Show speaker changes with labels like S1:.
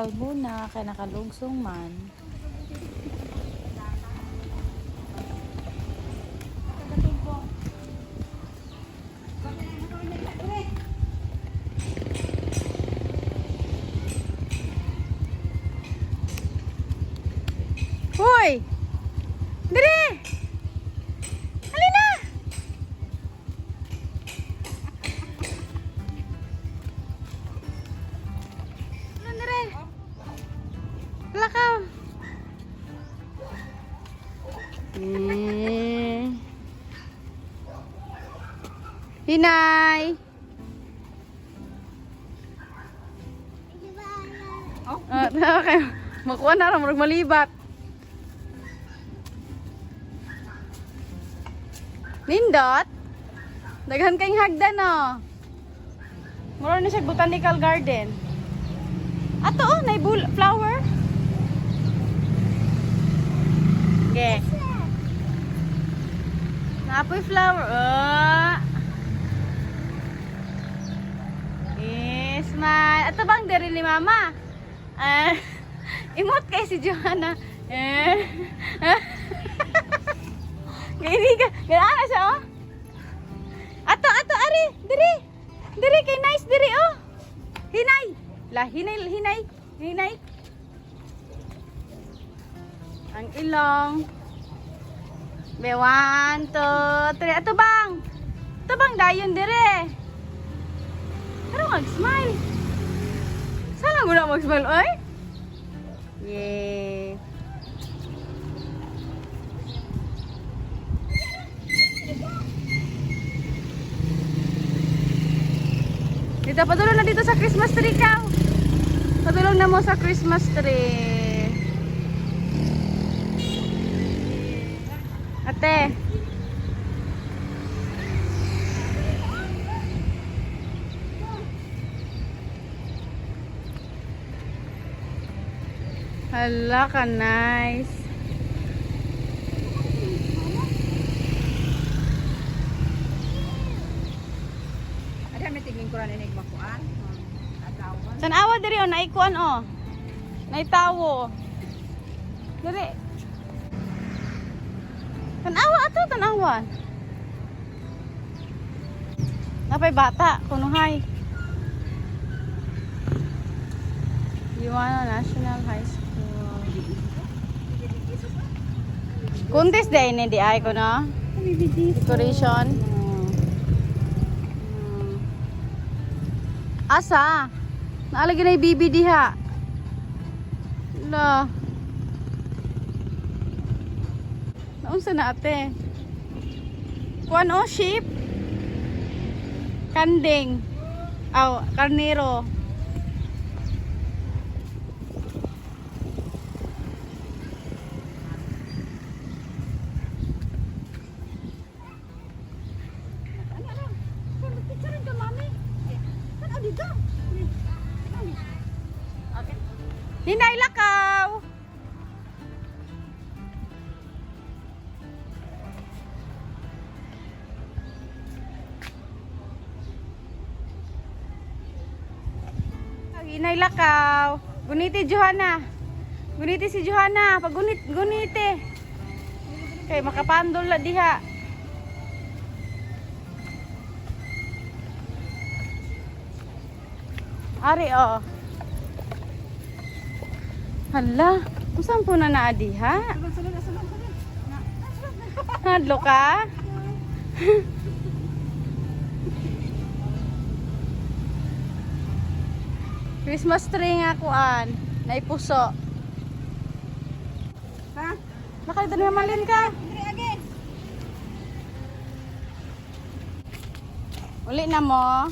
S1: Kalbo na, kay nakalugsong man. Hoy! Dire! Halina! Ano dire? Lakaw. Eh. Hinay!
S2: Oh.
S1: Ah, okay. Makuha na ra murag malibat. Nindot. Daghan kayong hagdan oh. Mura na siya botanical garden. Ato oh, nay flower. Okay. Naapoy flower. Oh. Eh, smile. Ato bang diri ni mama? Ah, imot kay si Johanna. Eh. Gaini ka. Ganaan siya oh. Ato, ato, ari, diri. Diri kay nice diri oh. Hinay. La hinay, hinay, hinay. Ang ilong. Be, one, two, three. Ato bang? Ato bang dayon dire? Pero mag-smile. Sana mo na mag-smile, oy? Yay. Dito, padulong na dito sa Christmas tree ka. Padulong na mo sa Christmas tree. Ate. Hala ka, nice.
S2: Ada may tingin ko rin inig makuan. Agawan.
S1: Tanawa diri oh, naikuan oh. Naitawo. Diri. Tanawa ato, tanawa. Napay bata, kunuhay. Yuana National High School. Contest day ni di ay ko no? Decoration. Asa? Naalagi na yung bibi diha. La. Naunsa na ate? Kuan o sheep? Kanding. Aw, karnero.
S2: Ano ano? Picture ka mami. Ano dito?
S1: Okay. Hinay lakaw. Hinay lakaw. Guniti Johanna. Guniti si Johanna. Pag gunit, guniti. Kay makapandol la diha. Ari oh. Hala, kung po na naa diha?
S2: Sulod sulod sulod sulod.
S1: Hadlo ka? Christmas tree nga kuan, naipuso.
S2: Ha?
S1: Nakalito na malin ka.
S2: Diri again.
S1: Uli na mo.